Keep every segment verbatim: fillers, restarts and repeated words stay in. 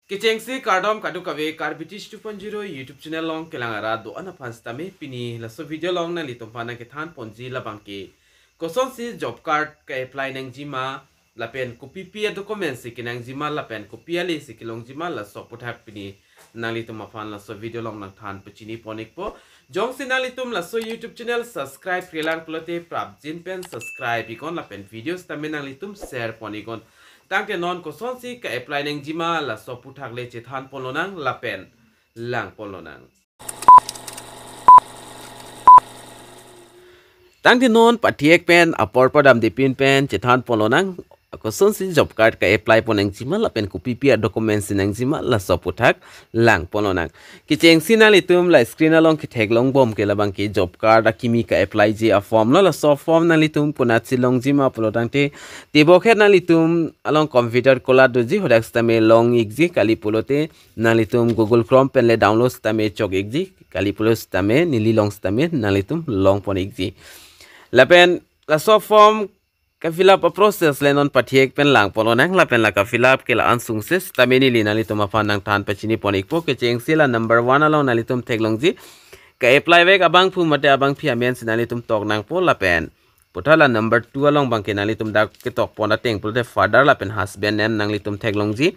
Kechengsi kardom kadokave Karbi Teach two point zero YouTube channel along kelang arat do-an aphan sitame pini laso video along nanglitum aphan nangkethan ponji labang ke kosonsi job card ka-apply nangjima lapen kopipi a-document si kenangjima lapen kopi ale si kelongjima laso aputhak pini nanglitum aphan laso video along nangthan pachini pon-ikpo. Jongsi nanglitum laso YouTube channel subscribe-relang pulote prapjin pen subscribe-iknon lapen video sitame nanglitum share pon-iknon. Tangte non kosonsi ka-apply nangjima laso aputhak le chethan ponlonang lapen lang ponlonang. Tangte non pathek pen apor padamdepin pen chethan ponlonang. Kosonsi job card ka-apply pon nangjima lapen kopipi a-document si nangjima laso aputhak lang ponlonang. Kechengsi nanglitum la screen along ketheklongbom ke labang ke job card akimi ka-applyji a-form lo. Laso form nanglitum konatsi longjima pulo tangte tebokhet nanglitum along computer kolat doji hadak sitame long-ikji, kali pulote nanglitum Google Chrome pen le download sitame chok-ikji, kali pulo sitame neli along sitame nanglitum long pon-ikji. Lapen laso form ka-fill up a-process le non pathek pen lang ponlonang lapen la ka-fill up ke la-an sungse sitame neli nanglitum aphan nangthan pachini pon-ikpo. Kechengsi la number one along nanglitum theklongji ka-apply vek abangphu mate abangphi amen si nanglitum tok nangpo lapen puthot la number two along abang ke nanglitum dak ketok pon ateng pulote father lapen husband name nanglitum theklongji.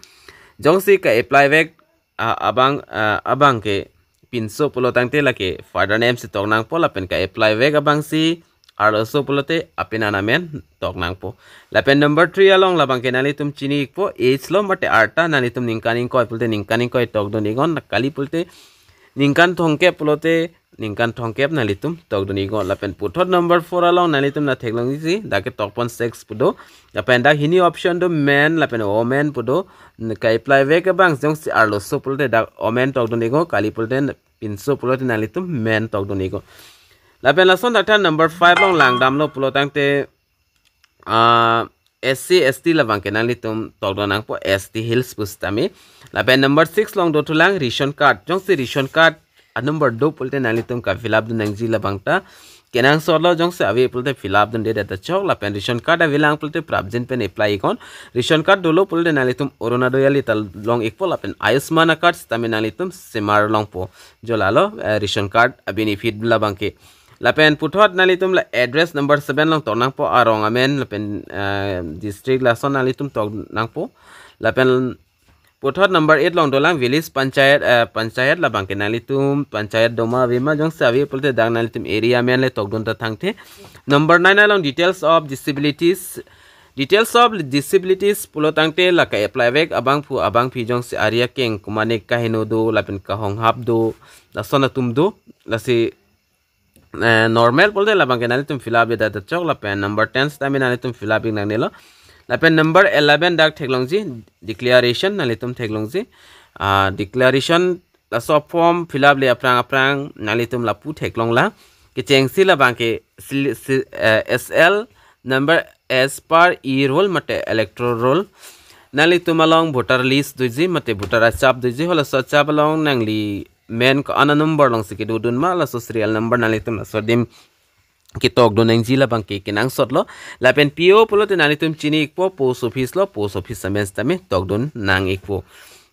Jongsi ka-apply vek a-, abang, a-, abang ke pinso pulo tangte lake father name si tok nangpo lapen ka-apply vek abangsi arloso pulote apenan amen tok nangpo. Lapen number three along labang ke nanglitum chini-ikpo, age lo mate arta, nanglitum ningkan ingkoi pulote ningkan ingkoi tokdun-iknon, kali pulote ningkan thomkep pulote ningkan thomkep nanglitum tokdun-iknon. Lapen puthot number four along nanglitum la theklongji dak ketok pon sex pu do. Lapen dak hini option do, men lapen women pu do. N-, ka-apply vek abang jongsi arloso pulote dak women tokdun-iknon, kali pulote pinso pulote nanglitum men tokdun-iknon. Lapen lason dak than number five along langdamlo pulo tangte, ah, S C, S T labang ke nanglitum tokdun nangpo, S T Hills pu sitame. Lapen number six along dothulang ration card. Jongsi ration card a-number do pulote nanglitum ka-fill up dun nangji labang ta kenangsot lo, jongsi ave pulote fill up dundedet ta chok, lapen ration card avelang pulote prapjin pen apply-iknon. Ration card dolo pulote nanglitum Orunodoi ale ta long-ikpo lapen Ayushman a-card sitame nanglitum semar longpo. Jo lalo, eh, ration card a-benefit labang ke. Lapen puthot nanglitum la address number seven along tok nangpo, arong amen lapen, eh, district lason nanglitum tok nangpo. Lapen puthot number eight along dolang village panchayat, eh, panchayat labang ke nanglitum panchayat doma avema, jongsi ave pulote dak nanglitum area amen le tokdun ta thangthe. Number nine along details of disabilities. Details of disabilities pulo tangte la ka-apply vek abangphu abangphi jongsi ari akeng komatne kaheno do lapen kahonghap do, lason atum do, lasi, eh, normal pulote labang ke nanglitum fill up-ikdet ta chok, lapen number ten sitame nanglitum fill up-ik nangnelo. Lapen number eleven dak theklongji declaration, nanglitum theklongji, ah, declaration laso form fill up le aphrang aphrang nanglitum lapu theklonglang. Kechengsi labang ke sil-, si-, eh, S L number as per e-roll mate electoral roll. Nanglitum along voter list doji mate voter achap doji, halaso achap along nangli men ko-an a-number alongsi kedodun ma, laso serial number nanglitum laso adim ketokdun nangji labang ke kenangsot lo. Lapen P O pulote nanglitum chini-ikpo, post office lo, post office amen sitame tokdun nang-ikpo.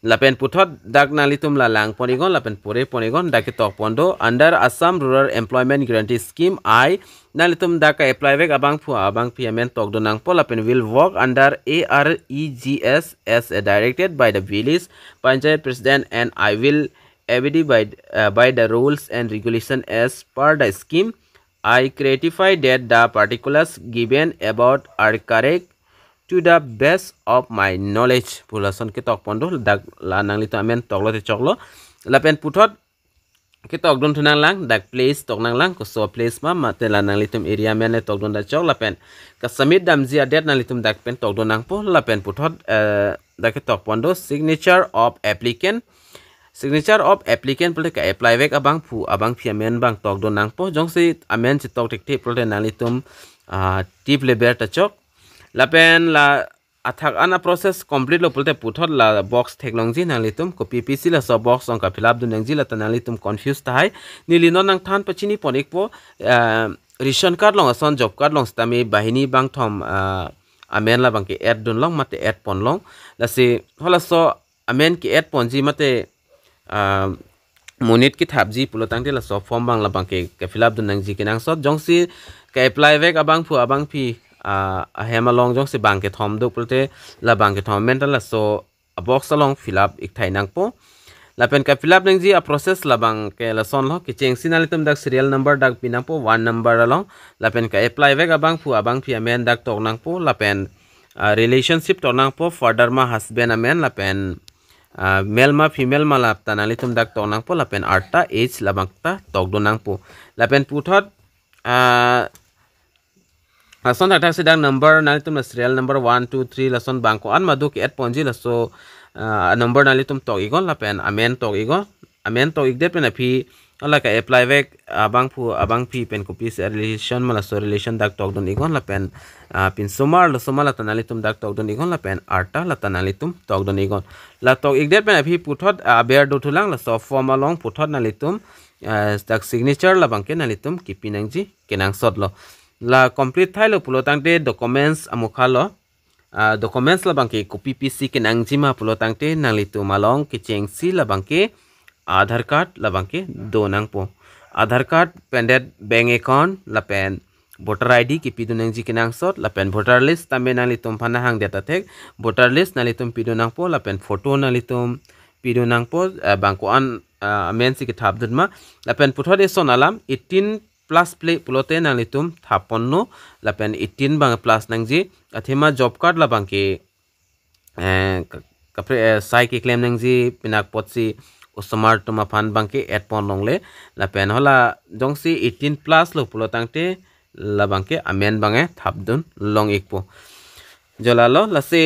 Lapen puthot dak nanglitum la lang pon-iknon lapen pore pon-iknon, dak ketok pon do under Assam Rural Employment Guarantee Scheme I, nanglitum dak ka-apply vek abangphu abangphi amen tokdun nangpo lapen will work under A R E G S as a directed by the village panchayat president and I will abide by, uh, by the rules and regulation as per the scheme. I certify that the particulars given about are correct to the best of my knowledge. Pu lason ketok pon do, dak la nanglitum amen toklo te choklo. Lapen puthot ketokdun thu nanglang, dak place tok nanglang, koso place ma, mate la nanglitum area amen le tokdun ta chok, lapen ka-submit damji a-date nanglitum dak pen tokdun nangpo, lapen puthot, eh, dak ketok pon do signature of applicant. Signature of applicant pulote ka-apply vek abangphu abangphi amen abang tokdun nangpo. Jongsi amen chetok thekthe pulote nanglitum, ah, tip le ber ta chok. Lapen la athak an a-process complete lo pulote puthot la box theklongji, nanglitum kopi pisi laso box along ka-fill up dun nangji, lata nanglitum confuse tahai. Neli non nangthan pachini pon-ikpo, ah, ration card along ason job card along sitame banghini bangthom, ah, amen labang ke add dunlong mate add ponlong. Lasi halaso amen ke-add ponji mate ah, monit kethapji pulo tangte laso form abang labang ke, ke-fill up dun nangji kenangsot. Jongsi ke-apply vek abangphu abangphi ah, ahem along jongsi bang kethom do pulote labang kethom amen ta laso a-box along fill up ik thai nangpo. Lapen ke-fill up nangji a-process labang ke lasonlo, kechengsi nanglitum dak serial number dak pi nangpo one number along. Lapen ke-apply vek abangphu abangphi amen dak tok nangpo. Lapen ah, relationship tok nangpo, father ma husband amen, lapen ah, male ma female ma lata nanglitum dak tok nangpo, lapen arta age labang ta tok dun nangpo. Lapen puthot ah, lason thakthak si dak number nanglitum la serial number one, two, three lason bang ko-an ma do ke-add ponji laso ah, number nanglitum tok iknon lapen amen tok iknon. Amen tok ikdet pen aphi hala ke-apply vek abangphu abangphi pen kopisi relation ma laso relation dak tok dun iknon lapen ah, pinsomar lo soma lata nanglitum dak tok dun iknon lapen arta lata nanglitum tok dun iknon. La tok ikdet pen aphi puthot ah, aber dothulang laso form along puthot nanglitum ah, dak signature labang ke nanglitum kipi nangji kenangsotlo. La complete thailo pulo tangte documents amukha lo. Ah, documents labang ke kopi pisi kenangji ma pulo tangte nanglitum along kechengsi labang ke Aadhaar card labang ke do nangpo. Aadhaar card pendet bank account lapen voter I D kipi dun nangji kenangsot lapen voter list tame nanglitum aphan hangdet athek voter list nanglitum pi dun nangpo lapen photo nanglitum pi dun nangpo ah, bang ko-an ah, amen si kethap dun ma lapen puthot eson alam eighteen plus ple pulote nanglitum thap ponlo lapen eighteen bang plus nangji athema job card labang ke eh, ka- kapre eh, sai keklem nangji pinak apotsi osomar atum aphan bang ke-add pon longle lapen hala jongsi eighteen plus lo pulo tangte labang ke amen bang eh thap dun long ikpo. Jo lalo lasi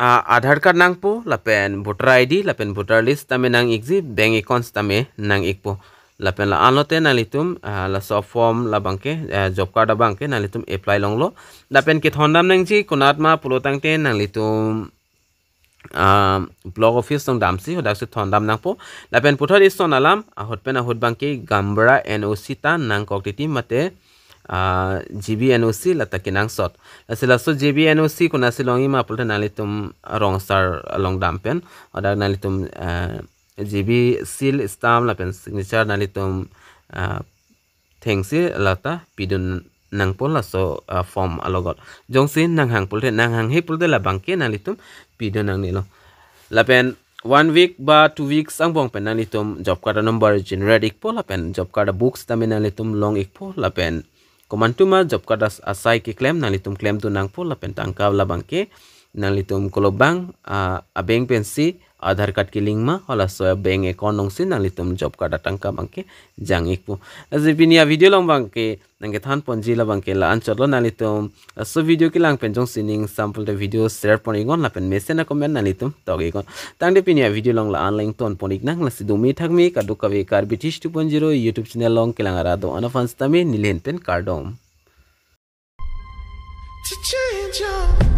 ah, Aadhaar card nangpo lapen voter I D lapen voter list tame nang ikji bank account tame nang ikpo. Lapen la-anlote nanglitum ah, laso form labang ke ah, job card abang ke nanglitum apply longlo. Lapen kethondam nangji konat ma pulo tangte nanglitum ah, block office along damsi hadak si thondam nangpo. Lapen puthot eson alam ahut pen ahut bang ke gaonbura N O C ta nangkok titi mate ah, G B N O C lata kenangsot. Lasi laso G B N O C konatsi long-ik ma pulote nanglitum rong asar along dam pen hadak nanglitum ah, G B seal stamp lapen signature nanglitum ah, thengsi lata pi dun nangpo laso ah, form alogot. Jongsi nanghang pulote nanghanghe pulote labang ke nanglitum pi dun nangnelo. Lapen one week ba two weeks angbong pen nanglitum job card number generate ikpo lapen job card books tame nanglitum long ikpo lapen komantu ma job card as- asai keklem nanglitum klem dun nangpo lapen tangka labang ke nanglitum kolobang ah, a-bank pensi Aadhaar card ke-link ma halaso bank account alongsi nanglitum job card atangka bang ke jang ikpo. Lasi pini a-video along bang ke nang kethan ponji labang ke la-anchotlo nanglitum. Laso video kelang pen jongsi ning sample te video share pon iknon lapen mesen a-comment nanglitum tok iknon. Tangte pini a-video along la-an le ington pon iknang lasi dumi thakmi kadokave Karbi Teach two point zero YouTube channel along kelang arat do-an aphan sitame neli ahin pen kardom. To change your